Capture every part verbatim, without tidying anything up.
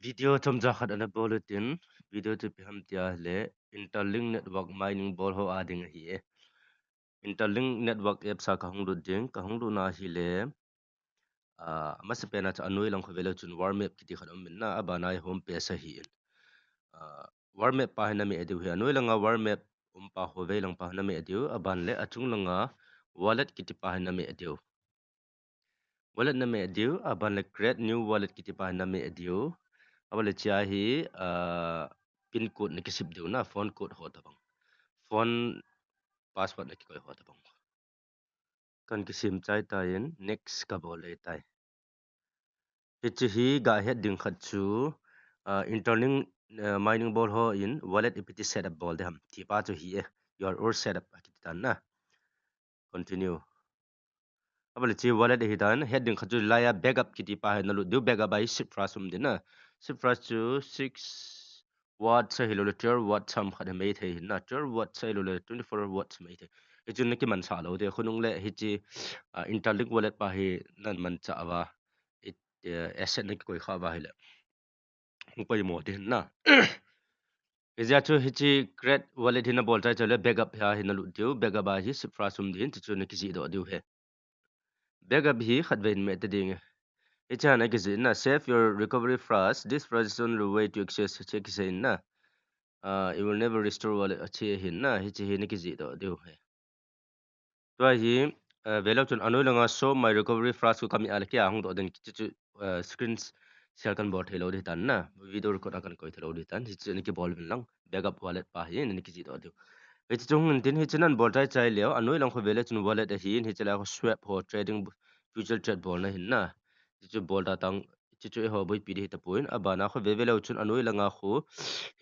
Video chomcha khat ana bol utin, video chu ipi ham tia ahile, Interlink Network mining bol ho a ding ahi e. Interlink Network apps a kahung lut ding, kahung lut na ahile, ah, amasapen a chu anoi lang khovei leu chun World Map kiti khat um in na, abana hi home page ahi in. Ah, World Map pa hi nameh diu ahi, anoi langa World Map um pa khovei lang pa hi nameh diu, aban le achung langa wallet kiti pa hi nameh diu. Wallet nameh diu, aban le create new wallet kiti pa hi nameh diu. Aban le hichea hi, ah, pin code nakisem diu na, phone code ho tabang. Phone password nakikoi ho tabang. Kan kisem chai tan, next kabol le tai. Hiche hi gahet ding khat chu, ah, Interlink, ah, mining bol hon wallet ipi ti setup bol ding ham ti pa chu hi e, your old setup akiti tan na. Continue. Aban le hiche wallet ahi tan, het ding khat chu laiya backup kiti pa hi nalut diu, backup a hi seed phrase um ding na. Seed phrase chu six words ahilou le twelve words ham khat hi maithei hin na, twelve words ahilou le twenty-four words maithei. Hichu nakimansah lou ding, khonung le hiche, ah, Interlink wallet pa hi namanchah uva, it, eh, asset nakikoi kha uva ahile hung poimo ding hin na. Hijeh chun hiche create wallet hi nabol chai chai le backup a hi nalut diu, backup a hi seed phrase um ding hin, chuchu nakijih doh diu ahi. Backup hi khatvei in meh ta ding e. Hiche a nakijih na, save your recovery phrase. This phrase is only way to access. Hiche kisei in na. Ah, it will never restore wallet. Hiche hin na, hiche hi nakijih doh diu ahi. Tua hi, ah, velou chun anoi langa show my recovery phrase chu kameh a le kei a hung doh ding, chuchu, ah, screen share kan bol thei lou ding tan na. Video record a kan koi thei lou ding tan. Hiche nakibol uvin lang. Backup wallet pa hi nakijih doh diu. Hiche chu hung in tin, hiche nabol chai chai leu, anoi lang khovei le chun wallet ahin, hiche la khu swap ho trading, future trade bolna hin na. Hichu bol ta tang, hichu eiho boipi ding hi tapon, abana khu veve leu chun anoi langa khu,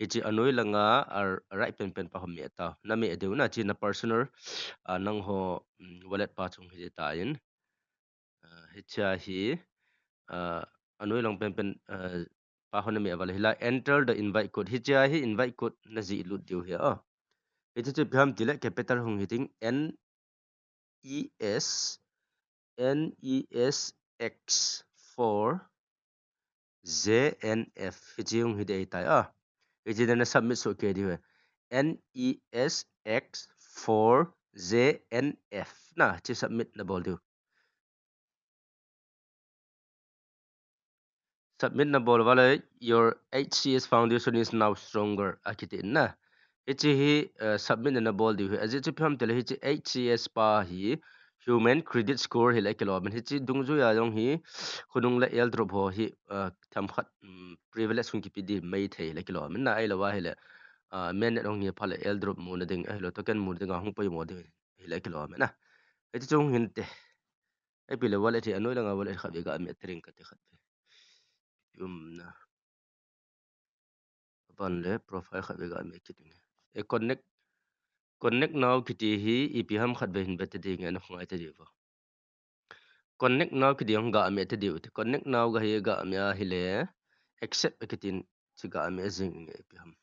hiche anoi langa a, a right pen pen pa khu meh ta, nameh diu na, hiche na personal, ah, nangho, mm, wallet pa chu hung hi tan. Ah, hichea hi, ah, anoi lang pen pen, ah, pa khu nameh uva le, hilai enter the invite code, hichea hi invite code najih lut diu ahi a. Hiche chu ipi ham tile capital hung hi ding, N E S, N E S X four J N F. Hiche hung hi ding ahitai a. Hiche na submit soh kei diu ahi. N E S X four J N F. Na, hiche submit nabol diu. Submit nabol uva le, your H C S foundation is now stronger, akiti in na. Hiche hi, eh, submit nabol diu ahi. Ajeh chu ipi ham tile hiche H C S pa hi human credit score hi le kilom in. Hiche dungjuia jong hi khonung le airdrop ho hi, eh, themkhat, mm, privilege hung kipe ding maithei le kilom in na, ahilou ahile, ah, mainnet hung hi phat le airdrop muna ding, ahilou token muna dinga hung poimo ding hi le kilom in na. Hiche chu hung hinte. Ipi le wallet hi anoi langa wallet khatvei ga meh ta ding kati khatvei. Um na. Aban le profile khatvei ga meh kit ding. E connect, connect now kiti hi ipi ham khatvei hin veta ding e, nakhongai ta diu vo. Connect now kiti hung ga meh ta diu te. Connect now ga hi ga meh ahile accept akitin chu ga meh jing e ipi ham.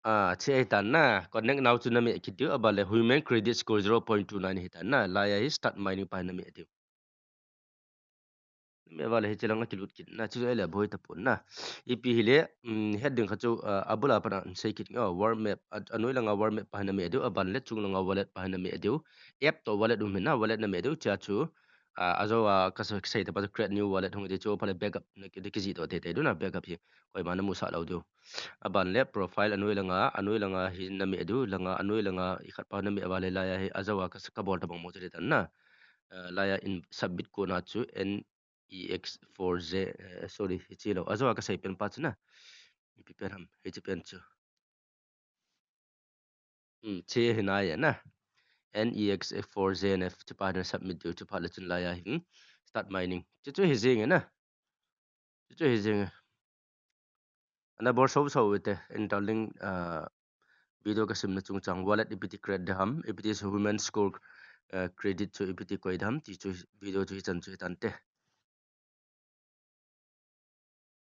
Ah, hiche ahitan na, connect now chu nameh kit diu, aban le human credit score zero point two nine ahitan na, laiya hi start mining pa nameh diu. Nameh uva le hiche lang akilut kit na, chu ahile boi tapon na. Ipi hile, um, het ding khat chu, ah, abul a pat a hin sei kit nge, oh, World Map, a, anoi langa World Map pa hi nameh diu, aban le chung langa wallet pa hi nameh diu. App toh wallet um hin na, wallet nameh diu, hichea chu, ah, ajou a kasei, kasei tah pa chu create new wallet hung hi ding chu, phat le backup na, nakijih doh teitei diu na, backup hi koima namusah lou diu. Aban le profile anoi langa, anoi langa hi nameh diu, langa, anoi langa ikhat pa nameh uva le laiya hi ajou a kas-, kabol tabang mo chu ahitan na. Eh, laiya in submit kona chu N E X four J, eh, sorry, hiche lou. Ajou a kasei pen pa chu na. Ipi pen ham, hiche pen chu. Hmm, hiche hi nai e na. N E X four J N F chu pa na submit diu, chu phat le chun laiya hi, hmm, start mining. Chuchu hi jing e na. Chuchu hi jing e. Ana bol sou sou u te, Interlink, ah, video kasemna chungchang, wallet ipi ti create ding ham, ipi ti human score, ah, credit chu ipi ti koi ding ham, ti chu video chu hichan chu hitante.